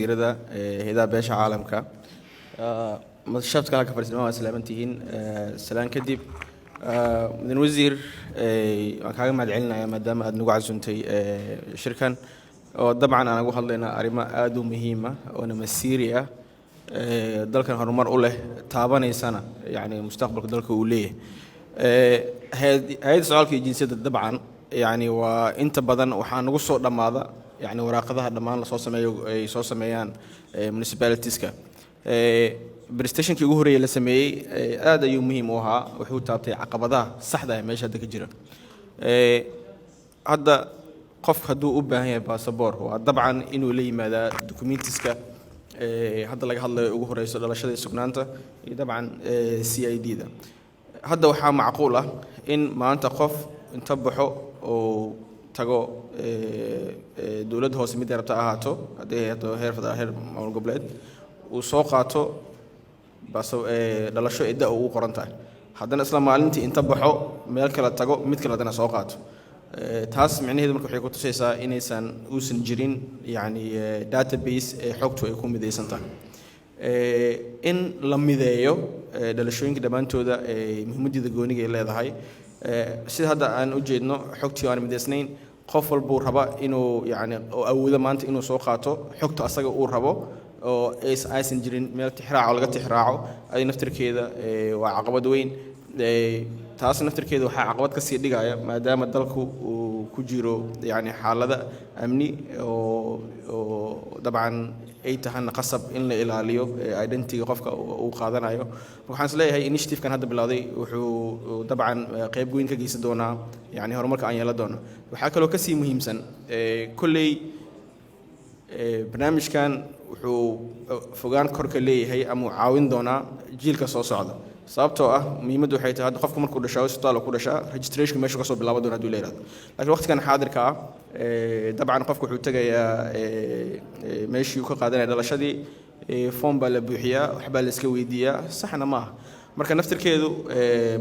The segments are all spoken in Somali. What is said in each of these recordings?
Wasiirada, hay'adaha beesha caalamka, shabka halka fadhiisnaa, waa salaaman tihiin. Salaan kadib, mudan wasiir, waan kaaga mahad celinayaa maadaama aad nagu casuntay shirkan oo dabcan aan ugu hadlayna arrimo aada u muhiim ah oona masiiri ah, dalkan horumar u leh, taabanaysana yacni mustaqbalka dalka uu leeyahay. Hay-adda socdaalka iyo jinsiyadda dabcan yacni waa inta badan waxaa nagu soo dhammaada yacni waraaqadaha dhammaan lasoo sameeyo ay soo sameeyaan municipalitiska. Presentationkii ugu horreeyay la sameeyey aad ayuu muhiim u ahaa, wuxuu taabtay caqabadaha saxda ah meesha hadda ka jira. Hadda qof hadduu u baahan yahay basaboor, waa dabcan inuu la yimaadaa documentiska hadda laga hadlayo, ugu horeyso dhalashada iyo sugnaanta iyo dabcan CID da. Hadda waxaa macquul ah in maanta qof inta baxo oo tago dowladda hoose, mid ay rabta ahaato, hadday ahaato heer federaal, heer maamul goboleed, uu soo qaato dhalasho ee da ugu qoran tahay, haddana isla maalintii inta baxo meel kale tago, mid kale haddana soo qaato. Taas micnaheedu marka waxay ku tusaysaa inaysan uusan jirin yacni database ee xogtu ay ku midaysan tahay. In la mideeyo dhalashooyinka dhammaantooda muhiimaddeeda gooniga ay leedahay. Sida hadda aan u jeedno, xogtii aan midaysnayn, qof walbuu raba inuu yacni oo awoodo maanta inuu soo qaato xogta asaga uu rabo oo aysan jirin meel tixraaco laga tixraaco, ay naftirkeeda waa caqabad weyn. Taas naftirkeeda waxaa caqabad ka sii dhigaya maadaama dalku uu ku jiro yacni xaalada amni oo dabcan ay tahana qasab in la ilaaliyo identityga qofka uu qaadanayo. Marka waxaan is leeyahay initiative-kan hadda bilowday wuxuu dabcan qayb weyn ka geysan doonaa yacni horumarka aan yeelan doono. Waxaa kaloo kasii muhiimsan, kolley barnaamijkan wuxuu fogaan korka leeyahay ama uu caawin doonaa jiilka soo socda, sababtoo ah muhiimaddu waxay tahay hadda qofku markuu dhashaa isbitaal ku dhashaa, registration meeshu kasoo bilaaban doona hadduu la yihahdo. Laakiin waqtigan xaadirka ah, dabcan qofku wuxuu tegayaa meeshii uu ka qaadanaya dhalashadii, form baa la buuxiyaa, waxbaa la iska weydiiyaa, saxna ma aha. Marka naftirkeedu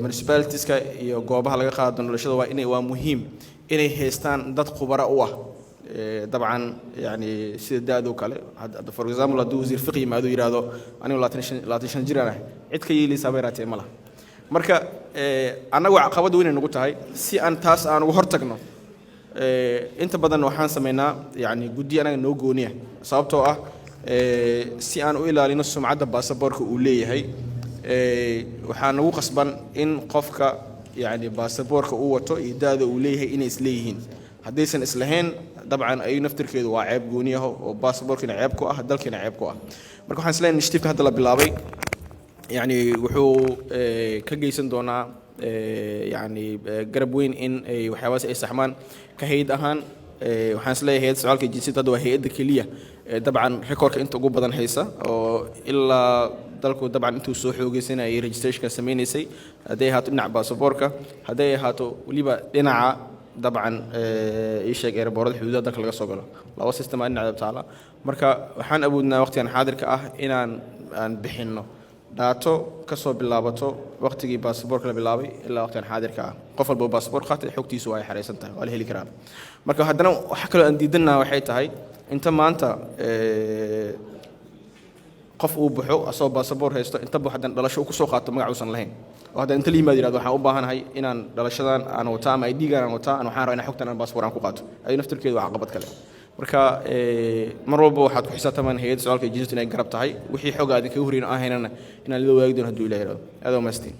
municipalitiska iyo goobaha laga qaado dhalashada waa inay, waa muhiim inay haystaan dad khubara u ah dabcan yani sida da-do kale. Hadda for example, hadduu wasiir Fiqi yimaado, yidhaahdo anigu 25 jiraan ah, cid ka yeelaysaa bay raatee ma laha. Marka annagu caqabad weynay nagu tahay. Si aan taas aan uga hortagno, inta badan waxaan samaynaa yani guddi anaga noo gooniya, sababtoo ah si aan u ilaalino sumcadda baasaboorka uu leeyahay. Waxaa nagu qasban in qofka yani baasaboorka uu wato iyo da-da uu leeyahay inay isleeyihiin. Haddaysan islahayn, dabcan ayu naftirkeedu waa ceeb gooni ah oo baasaboorkiina ceeb ku ah, dalkiina ceeb ku ah. Marka waxaan isleeyahay initiative hadda la bilaabay yani wuxuu ka geysan doonaa yani garab weyn in ay waxyaabahaas ay saxmaan. Ka hay'ad ahaan, waxaan isleeyahay hay'adda socdaalka iyo jinsiyadda hadda waa hay-adda keliya ee dabcan recordka inta ugu badan haysa oo ilaa dalku dabcan intuu soo xoogeysanayay registrationka sameynaysay, hadday ahaato dhinaca baasaboorka, hadday ahaato weliba dhinaca dabcan ii sheeg airportada xuduudaha dalka laga soo galo. Laba system aa dhinaca taala. Marka waxaan awoodnaa waqtigan xaadirka ah inaan aan bixinno data ka soo bilaabato waqtigii baasaboorka la bilaabay ilaa waqtigan xaadirka ah. Qof walba oo baasaboor qaatay xogtiisu waa ay xareysan tahay, waa la heli karaa. Marka haddana waxa kaloo aan diidannaha waxay tahay inta maanta qof uu baxo asagoo baasaboor haysto, inta baxo haddana dhalasho uu kusoo qaato magac uusan lahayn, oo haddana inta la yimaado yirahdo waxaan u baahanahay inaan dhalashadan aan wataa ama ID-gan aan wataa, aan waxaan rabaa inaan xogtan aan baasaboor aan ku qaato, ayu naftirkeedu waa caqabad kale. Marka mar walba waxaad ku xisaabtamaan hay'adda socdaalka iyo jinsiyadda inay garab tahay. Wixii xog aad kaga horreyn aan haynana inaan la wadaagi doono hadduu Ilaah yiraahdo. Aad waa mahadsantiin.